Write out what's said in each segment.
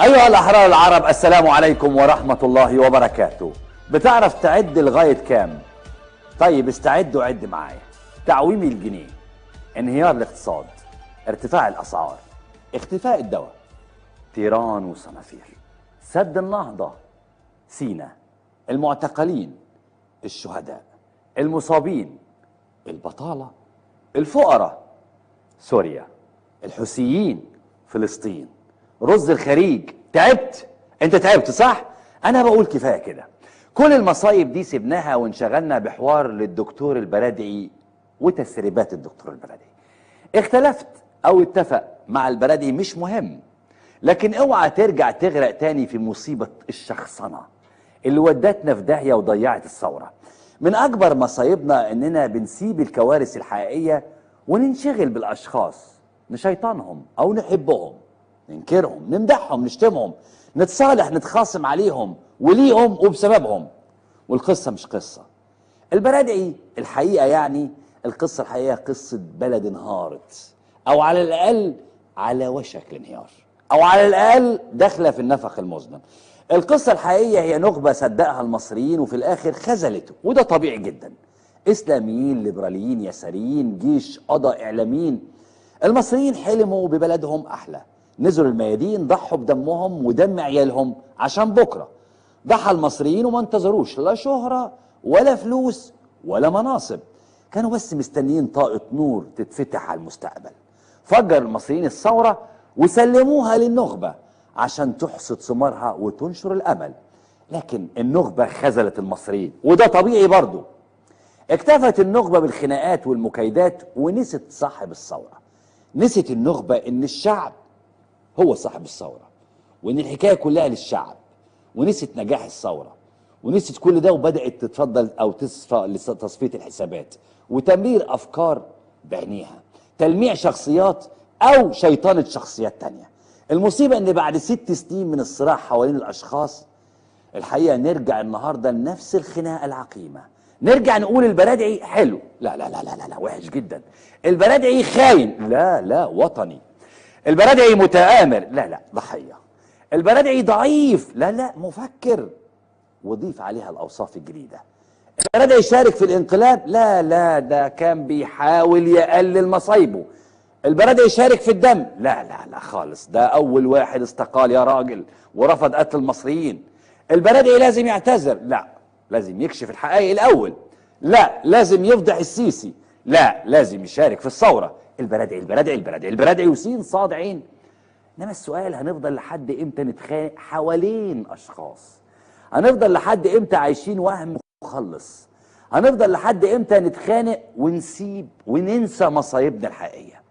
أيها الأحرار العرب، السلام عليكم ورحمة الله وبركاته. بتعرف تعد لغاية كام؟ طيب استعد وعد معايا. تعويم الجنيه، انهيار الاقتصاد، ارتفاع الأسعار، اختفاء الدواء، تيران وصنافير، سد النهضة، سينا، المعتقلين، الشهداء، المصابين، البطالة، الفقراء، سوريا، الحوثيين، فلسطين، رز الخليج. تعبت؟ انت تعبت صح؟ انا بقول كفاية كده. كل المصايب دي سيبناها وانشغلنا بحوار للدكتور البرادعي وتسريبات الدكتور البرادعي. اختلفت او اتفق مع البرادعي مش مهم، لكن اوعى ترجع تغرق تاني في مصيبة الشخصنه اللي ودتنا في داهية وضيعت الثورة. من اكبر مصايبنا اننا بنسيب الكوارث الحقيقية وننشغل بالاشخاص، نشيطانهم او نحبهم، ننكرهم، نمدحهم، نشتمهم، نتصالح، نتخاصم عليهم وليهم وبسببهم. والقصة مش قصة البرادعي الحقيقة، يعني القصة الحقيقية قصة بلد انهارت، أو على الأقل على وشك الانهيار، أو على الأقل داخلة في النفق المظلم. القصة الحقيقية هي نخبة صدقها المصريين وفي الآخر خذلته، وده طبيعي جدا. إسلاميين، ليبراليين، يساريين، جيش، قضاء، إعلاميين. المصريين حلموا ببلدهم أحلى، نزلوا الميادين، ضحوا بدمهم ودم عيالهم عشان بكرة. ضحى المصريين وما انتظروش لا شهرة ولا فلوس ولا مناصب، كانوا بس مستنيين طاقة نور تتفتح على المستقبل. فجر المصريين الثورة وسلموها للنخبة عشان تحصد ثمارها وتنشر الأمل، لكن النخبة خذلت المصريين وده طبيعي برضو. اكتفت النخبة بالخناقات والمكايدات ونست صاحب الثورة. نست النخبة ان الشعب هو صاحب الثورة، وإن الحكاية كلها للشعب، ونست نجاح الثورة، ونست كل ده، وبدأت تتفضل أو تصفى لتصفية الحسابات وتمرير أفكار بعينيها، تلميع شخصيات أو شيطانة شخصيات تانية. المصيبة إن بعد 6 سنين من الصراع حوالين الأشخاص، الحقيقة نرجع النهاردة لنفس الخناقة العقيمة. نرجع نقول البرادعي حلو، لا لا لا لا لا، وحش جدا. البرادعي خاين، لا لا، وطني. البرادعي متآمر، لا لا، ضحية. البرادعي ضعيف، لا لا، مفكر. وضيف عليها الأوصاف الجديدة. البرادعي شارك في الانقلاب، لا لا، ده كان بيحاول يقلل مصايبه. البرادعي شارك في الدم، لا لا لا خالص، ده أول واحد استقال يا راجل ورفض قتل المصريين. البرادعي لازم يعتذر، لا، لازم يكشف الحقائق الأول، لا، لازم يفضح السيسي، لا، لازم يشارك في الثورة. البرادعي البرادعي البرادعي البرادعي، وسين صاد عين. انما السؤال، هنفضل لحد امتى نتخانق حوالين اشخاص؟ هنفضل لحد امتى عايشين وهم مخلص؟ هنفضل لحد امتى نتخانق ونسيب وننسى مصايبنا الحقيقية؟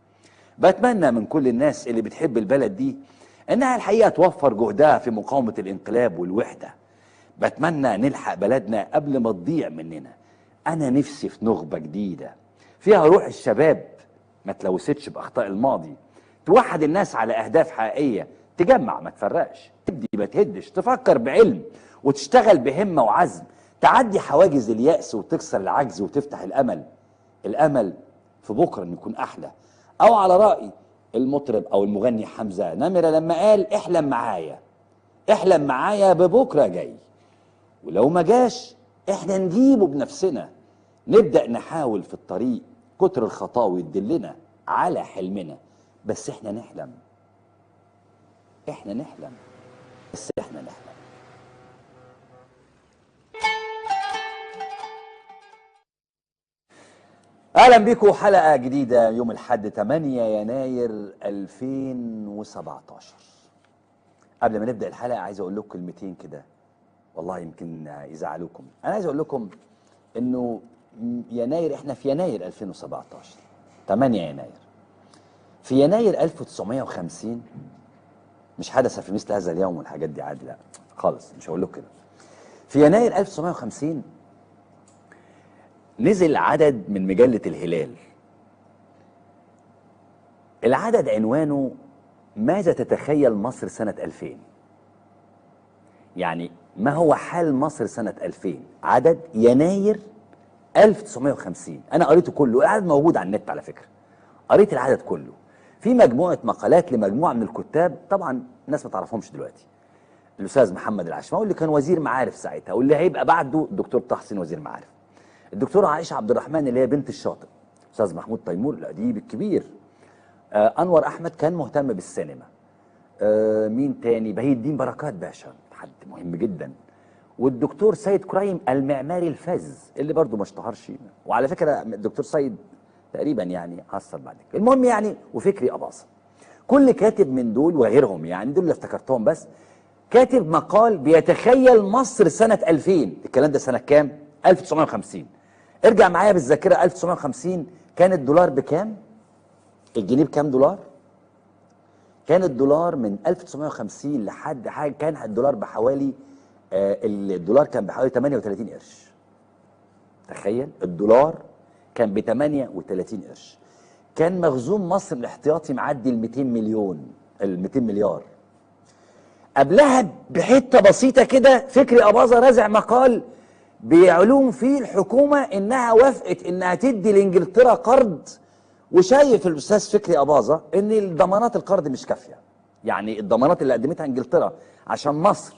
بتمنى من كل الناس اللي بتحب البلد دي انها الحقيقة توفر جهدها في مقاومة الانقلاب والوحدة. بتمنى نلحق بلدنا قبل ما تضيع مننا. انا نفسي في نخبة جديدة فيها روح الشباب، ما تلوثتش بأخطاء الماضي، توحد الناس على أهداف حقيقية، تجمع ما تفرقش، تبدي ما تهدش، تفكر بعلم وتشتغل بهمة وعزم، تعدي حواجز اليأس وتكسر العجز وتفتح الأمل. الأمل في بكرة إنه يكون أحلى. أو على رأي المطرب أو المغني حمزة نمرة لما قال احلم معايا، احلم معايا ببكرة جاي، ولو ما جاش احنا نجيبه بنفسنا، نبدأ نحاول في الطريق، كتر الخطاوي تدلنا على حلمنا، بس احنا نحلم، احنا نحلم، بس احنا نحلم. اهلا بيكم حلقة جديدة يوم الحد 8 يناير 2017. قبل ما نبدأ الحلقة عايز اقول لكم كلمتين كده، والله يمكن يزعلوكم. انا عايز اقول لكم انه يناير، احنا في يناير 2017، 8 يناير. في يناير 1950 مش حدث في مثل هذا اليوم والحاجات دي عادي، لا خالص مش هقول لكم كده. في يناير 1950 نزل عدد من مجلة الهلال. العدد عنوانه ماذا تتخيل مصر سنة 2000؟ يعني ما هو حال مصر سنة 2000؟ عدد يناير 1950. أنا قريته كله، العدد موجود على النت على فكرة، قريت العدد كله. في مجموعة مقالات لمجموعة من الكتاب، طبعا الناس ما تعرفهمش دلوقتي. الاستاذ محمد العشماوي اللي كان وزير معارف ساعتها، واللي هيبقى بعده الدكتور طه حسين وزير معارف. الدكتورة عائشة عبد الرحمن اللي هي بنت الشاطئ. استاذ محمود تيمور الاديب الكبير. انور احمد كان مهتم بالسينما. مين تاني؟ بهي الدين بركات باشا، حد مهم جدا. والدكتور سيد كريم المعماري الفذ اللي برضه ما اشتهرش، وعلى فكرة الدكتور سيد تقريبا يعني حصل بعد كده. المهم يعني، وفكري اباظة. كل كاتب من دول وغيرهم، يعني دول اللي افتكرتهم بس، كاتب مقال بيتخيل مصر سنة 2000. الكلام ده سنة كام؟ 1950. ارجع معايا بالذاكرة، 1950 كان الدولار بكام؟ الجنيه بكام دولار؟ كان الدولار من 1950 لحد حاجة كان الدولار بحوالي الدولار كان بحوالي 38 قرش. تخيل الدولار كان ب 38 قرش. كان مخزون مصر الاحتياطي معدي ال 200 مليون، ال 200 مليار. قبلها بحته بسيطة كده فكري اباظة رازع مقال بيعلوم فيه الحكومة انها وافقت انها تدي لانجلترا قرض، وشايف الاستاذ فكري اباظة ان الضمانات القرض مش كافيه. يعني الضمانات اللي قدمتها انجلترا عشان مصر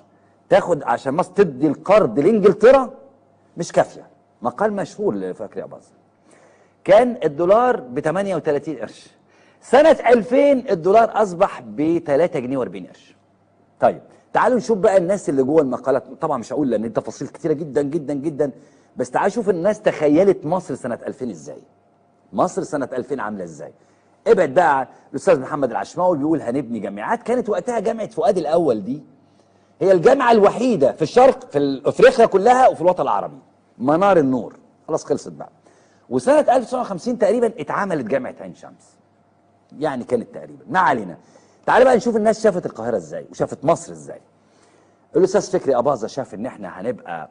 تاخد، عشان مصر تدي القرض لانجلترا مش كافيه. مقال مشهور لفكري اباظة. كان الدولار ب 38 قرش. سنة 2000 الدولار اصبح ب 3 جنيه و40 قرش. طيب تعالوا نشوف بقى الناس اللي جوه المقالات. طبعا مش هقول لان تفاصيل كتيرة جدا جدا جدا، بس تعالوا شوف الناس تخيلت مصر سنة 2000 ازاي. مصر سنة 2000 عامله ازاي؟ ابعد بقى. الاستاذ محمد العشماوي بيقول هنبني جامعات. كانت وقتها جامعه فؤاد الاول دي هي الجامعة الوحيدة في الشرق، في افريقيا كلها، وفي الوطن العربي. منار النور خلاص خلصت بقى. وسنة 1950 تقريبا اتعملت جامعه عين شمس، يعني كانت تقريبا. ما علينا، تعالى بقى نشوف الناس شافت القاهرة ازاي وشافت مصر ازاي. الاستاذ فكري اباظة شاف ان احنا هنبقى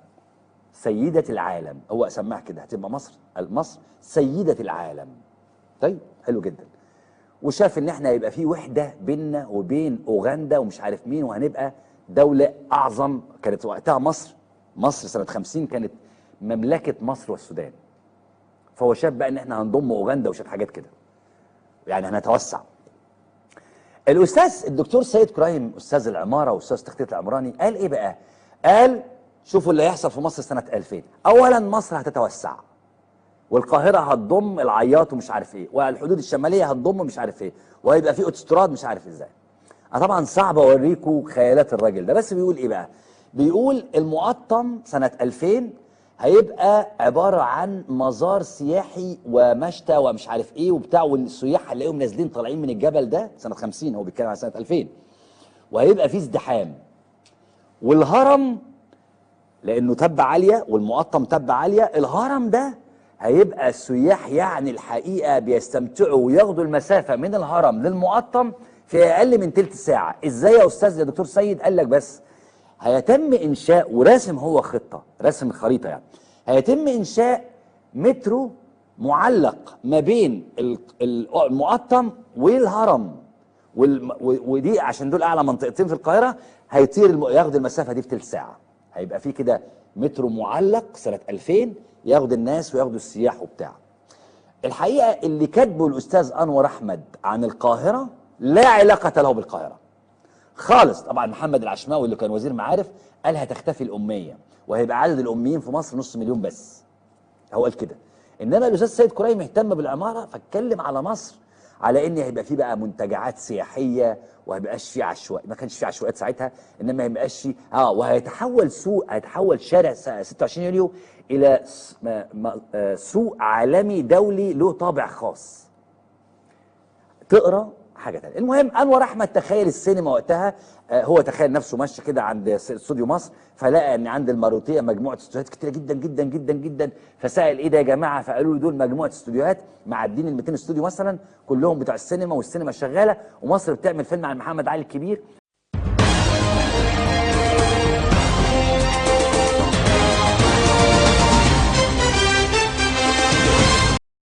سيده العالم، هو سماها كده، هتبقى مصر، مصر سيده العالم. طيب حلو جدا. وشاف ان احنا هيبقى في وحده بيننا وبين اوغندا ومش عارف مين، وهنبقى دولة اعظم. كانت وقتها مصر، مصر سنة 50 كانت مملكة مصر والسودان. فهو شاف بقى ان احنا هنضم اوغندا وشاف حاجات كده، يعني هنتوسع. الاستاذ الدكتور سيد كرايم استاذ العمارة واستاذ التخطيط العمراني قال ايه بقى؟ قال شوفوا اللي هيحصل في مصر سنة 2000. اولا مصر هتتوسع، والقاهره هتضم العياط ومش عارف ايه، والحدود الشمالية هتضم مش عارف ايه، وهيبقى في اوتوستراد مش عارف ازاي. انا طبعا صعب اوريكم خيالات الراجل ده، بس بيقول ايه بقى؟ بيقول المقطم سنة 2000 هيبقى عبارة عن مزار سياحي ومشتى ومش عارف ايه وبتاع، والسياح هنلاقيهم نازلين طالعين من الجبل ده سنة 50، هو بيتكلم عن سنة 2000. وهيبقى فيه ازدحام، والهرم لانه تبة عالية والمقطم تبة عالية، الهرم ده هيبقى السياح يعني الحقيقة بيستمتعوا وياخدوا المسافة من الهرم للمقطم في اقل من تلت ساعة. ازاي يا استاذ يا دكتور سيد؟ قال لك بس هيتم انشاء، وراسم هو خطه، راسم خريطة يعني، هيتم انشاء مترو معلق ما بين المقطم والهرم، ودي عشان دول اعلى منطقتين في القاهرة، هيطير ياخد المسافة دي في تلت ساعة. هيبقى في كده مترو معلق سنة 2000 ياخد الناس وياخدوا السياح وبتاع. الحقيقة اللي كاتبه الاستاذ انور احمد عن القاهرة لا علاقة له بالقاهرة خالص. طبعا محمد العشماوي اللي كان وزير معارف قال هتختفي الامية، وهيبقى عدد الاميين في مصر 500,000 بس، هو قال كده. انما الاستاذ سيد كريم اهتم بالعماره، فاتكلم على مصر على ان هيبقى في بقى منتجعات سياحية، وهيبقاش في عشوائي، ما كانش في عشوائيات ساعتها، انما هيبقاش في وهيتحول سوق، هيتحول شارع 26 يوليو الى سوق عالمي دولي له طابع خاص. تقرا حاجة تانية. المهم انور احمد تخيل السينما وقتها، هو تخيل نفسه ماشي كده عند استوديو مصر، فلقى ان عند الماروتيه مجموعة استوديوهات كتيرة جدا جدا جدا جدا، فسال ايه ده يا جماعة؟ فقالوا له دول مجموعة استوديوهات معدين ال 200 استوديو مثلا، كلهم بتوع السينما، والسينما شغالة، ومصر بتعمل فيلم عن محمد علي الكبير.